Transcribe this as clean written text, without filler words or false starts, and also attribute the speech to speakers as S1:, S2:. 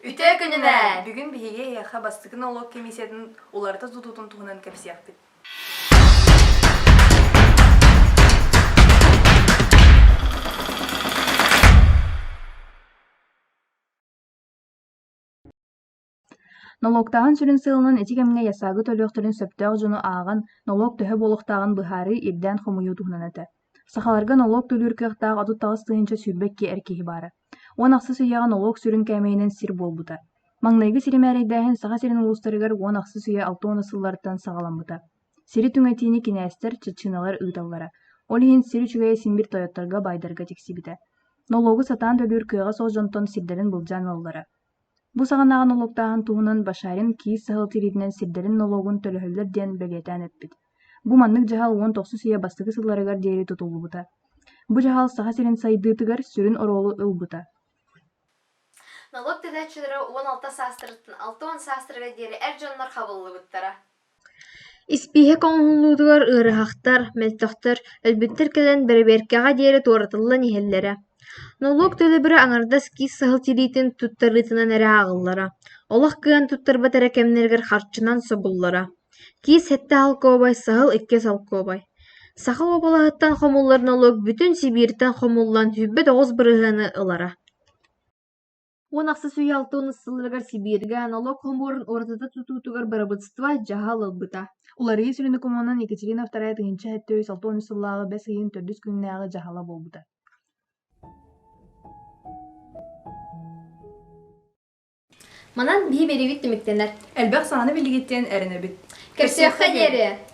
S1: Үтүө күнүнэн!
S2: Бүгүн биһиги эһиэхэ бастакы нолуок комиссиятын уларыта тутуутун туһунан кэпсиэхпит.
S3: Нолуоктааһын сүрүн сыалынан ити кэмҥэ ЯСАГы төлүөхтэрин сөптөөх дьону ааҕан, нолуок төһө буолуохтааҕын быһаарыы, ирдээн хомуйуу туһунан этэ. Сахаларга нолуок төлүүр кыахтаах 38 022 эр киһи баара. Уон ахсыс үйэҕэ нолуок сүрүн кээмэйинэн сир буолбута. Маҥнайгы сири мээрэйдээһин Саха сирин улуустарыгар уон ахсыс үйэ алта уонус сылларыттан саҕаламмыта. Сири түҥэтиини кинээстэр, чаччыыналар ыыталлара. Ол иһин сир үчүгэйэ син биир тойотторго, баайдарга тиксибитэ. Нолуогу сатаан төлүүр кыаҕа суох дьонтон сирдэрин былдьаан ылаллара. Бу саҕанааҕы нолуоктааһын туһунан Башарин киис саһыл тириитинэн сирдэрин нолуогун төлөһөллөр диэн бэлиэтээн эппит. Бу маннык дьаһал уон тохсус үйэ бастакы сылларыгар диэри тутуллубута. Бу дьаһал Саха сирин сайдыытыгар сүрүн оруолу ылбыта.
S1: Нолуок төлөөччүлэрэ 16 саастарыттан 60 саастарыгар диэри эр дьоннор хабыллыбыттара.
S4: Испииһэк оҥоһуллуутугар ыарыһахтар, мөлтөхтөр, өлбүттэр кэлэн бэрэбиэркэҕэ диэри туоратыллан иһэллэрэ. Нолуок төлөбүрэ аҥардас киис саһыл тириитин туттарыытынан эрэ ааҕыллара, олох кыайан туттарбат эрэ кэмнэригэр харчынан собуллара. Киис сэттэ солкуобай, саһыл икки солкуобай. Саха уобалаһыттан хомуллар нолуок бүтүн Сибииртэн хомуллан 29 бырыһыаны ылара. Уон ахсыс үйэ алта уонус сылларыгар Сибииргэ нолуок хомуурун уратыта тутуутугар бырабыыталыстыба дьаһал ылбыта.
S3: Уларыйыы сүрүн докумуонунан Екатерина II 1763 сыллааҕы бэс ыйын төрдүс күннээҕи дьаһала буолбута.
S4: Манан биһи биэриибит түмүктэнэр.
S2: Элбэх саҥаны билигиттэн эрэнэбит.
S1: Көрсүөххэ диэри!